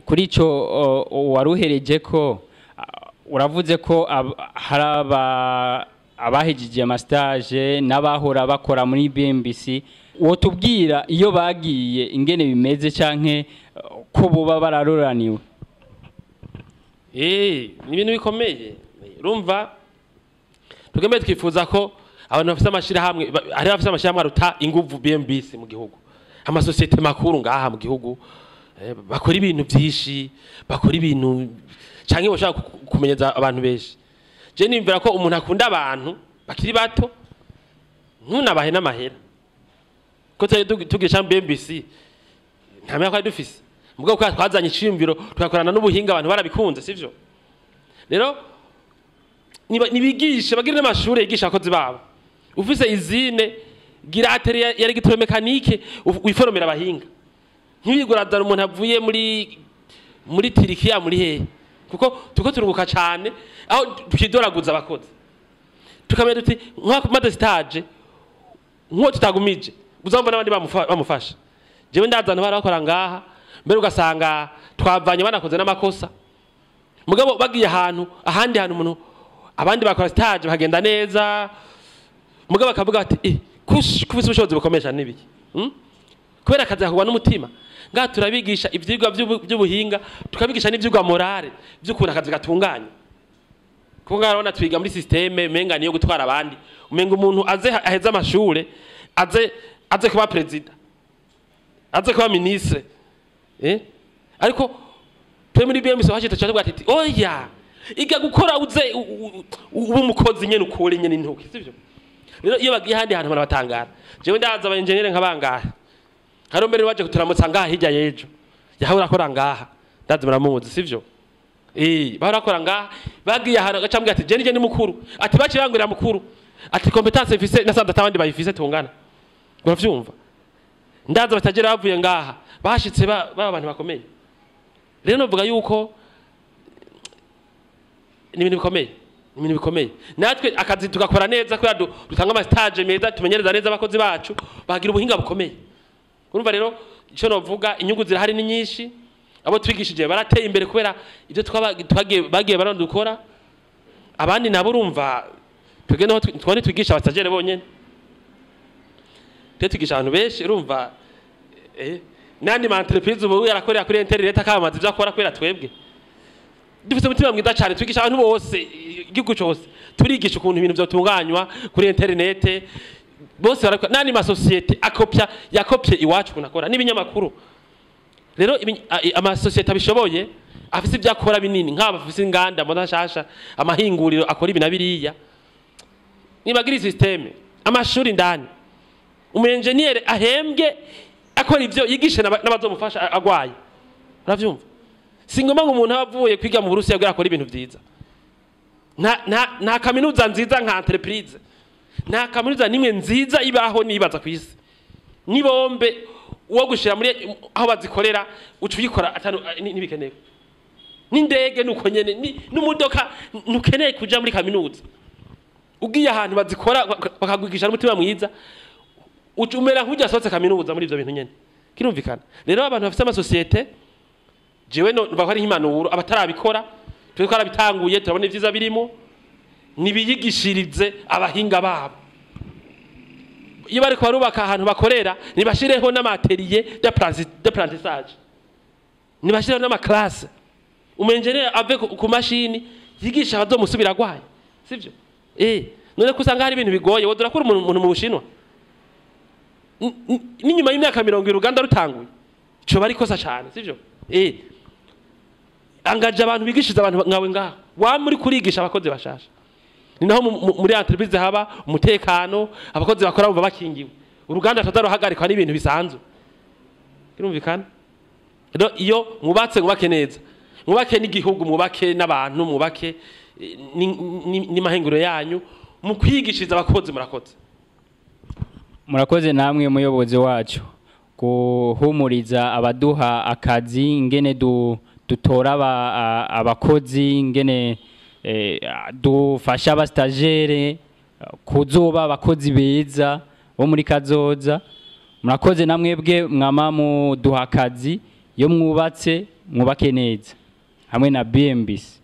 Kuri ico waruhereje ko uravuze ko hari abahejeje ama stage n'abahora bakora muri BMBC. Wotubwira iyo bagiye ingene bimeze, canke ko boba bararoraniwe? Ni ibintu bikomeye. Urumva, twebwe twifuza ko abantu bafite amashirahamwe, hari abafite amashirahamwe aruta inguvu BMBC mu gihugu, amasosiyete makuru ngaha mu gihugu, bakora ibintu byinshi, bakora ibintu canke bashaka kumenyeza abantu benshi. Je nimvira ko umuntu akunda abantu bakiri bato, ntunabahe n'amahera, ko twari tugisha BMBC nta myaka twari dufise, mugabo ko twazanye iciyumviro, tugakorana n'ubuhinga, abantu barabikunze, sivyo? Rero nibigishe, bagire n'amashure yigisha abakozi babo. Ufise usine, gira atelier ya électromécanique, wiforomera abahinga. Ntibigurazana umuntu avuye muri Turikiya, muri hehe, kuko tuko turunguka cane aho tukidoraguza abakozi, tukamenya duti nk'uko maze stage nk'uwo tutagumije, uzabona n'abandi bamufasha. Jewe ndaza abantu barakora ngaha mbere, ugasanga twavanye banakoze n'amakosa, mugabo bagiye ahantu ahandi hantu umuntu abandi bakora stage bakagenda neza, mugabo bakavuga bati: "Eh, kush kufise ubushobozi bukomeye cyane n'ibiki?" Kubera akazi gakorwa n'umutima. Ngaha turabigisha ivyigwa by'ubuhinga, tukabigisha n'ivyigwa morale by'ukuntu akazi gatunganya, kuko ngaha urabona twiga muri système umenga niyo gutwara abandi, umenga umuntu aze aheze amashure, aze kuba président, aze kuba ministre, eh? Ariko twe muri BMC hashitse cyane ati: "Oya, iga gukora, uze ube umukozi nyene, ukore nyene intoki," sivyo? Rero iyo bagiye ahandi hantu barabatangara. Jewe ndaza aba engineer nka bangahe, hari mbere waje kuturamutsa ngaha hirya y'ejo, yahora akora ngaha, ndazi muramuzi, sivyo? Bahora akora ngaha, bagiye ahantu agaca ambwira ati: "Je nije ni mukuru." Ati: "Baciye bangurira mukuru." Ati: "Compétence mfise nasanze atabandi bayifise tungana." Uravyumva? Ndaza batagera bavuye ngaha, bashitse baba abantu bakomeye. Rero novuga yuko ni ibintu bikomeye, ni ibintu bikomeye. Natwe akazi tugakora neza kubera dutanga ama stage meza, tumenyereza neza abakozi bacu, bagira ubuhinga bukomeye. Urumva rero, icyo novuga, inyungu zirahari ni nyinshi. Abo twigishije barateye imbere kubera ibyo twagiye bagiye baradukora. Abandi nabo, urumva, twebwe naho twari twigisha aba stagiaires bonyene, twe twigisha abantu benshi. Urumva, n'andi ma entreprise ubu yarakorera kuri internet, akamamaza ibyo akora kubera twebwe dufite umutima mwiza cyane. Twigisha abantu bose, igihugu cyose turigisha ukuntu ibintu byotunganywa kuri internet. Bose barakora, n'andi masosiyete akopya, yakopye iwacu ukuntu akora, n'ibinyamakuru. Rero amasosiyete abishoboye, afise ibyo akora binini, nk'aba afise inganda mbona nshasha, amahinguriro akora ibi na biriya, nibagira système amashuri indani, umu engineer ahembwe akora ivyo yigishe n'abazomufasha agwaye. Uravyumva? Si ngombwa ngo umuntu aba avuye kwiga mu Burusiya kugira akore ibintu vyiza. Nta kaminuza nziza nka entreprise, nta kaminuza nimwe nziza ibaho nibaza ku isi. Nibombe uwo gushira muri aho bazikorera, uca uyikora atanu ntibikenewe. N'indege nuko nyene, n'umudoka, ntukeneye kuja muri kaminuza. Ugiye ahantu bazikora bakagwigisha n'umutima mwiza, uca umera nk'ujya asohotse kaminuza muri ivyo bintu nyene. Kirumvikana rero, abantu bafise amasosiyete, jewe no bakora nk'impanuro abatarabikora. Twe twarabitanguye, turabona ivyiza birimo. Nibiyigishirize abahinga babo. Iyo bariko barubaka ahantu bakorera, nibashireho n'ama atelier d'apprentissage, nibashireho n'ama classe, umu engineer ave ku mashini yigisha abazomusubira agwaye, sivyo? None ko usanga hari ibintu bigoye, wowe urakura umuntu mu Bushinwa n'inyuma y'imyaka 20 uruganda rutanguye, coba ari ikosa cane, sivyo? Angaje abantu bigishiza abantu nkawe ngaho wa muri kurigisha abakozi bashasha. Ni naho muri entreprise haba umutekano, abakozi bakora bumva bakingiwe, uruganda rutaruhagarikwa n'ibintu bisanzwe. Kirumvikana rero, iyo mwubatse, mwubake neza, mwubake n'igihugu, mwubake n'abantu, mwubake n'imahinguro yanyu mu kwigishiriza abakozi. Murakoze. Murakoze namwe, muyobozi wacu, guhumuriza abaduha akazi ingene dutora abakozi, ingene dufasha aba stagiaires kuzoba abakozi beza bo muri kazoza. Murakoze namwebwe mwama muduha akazi iyo mwubatse. Mwubake Neza hamwe na BMBC.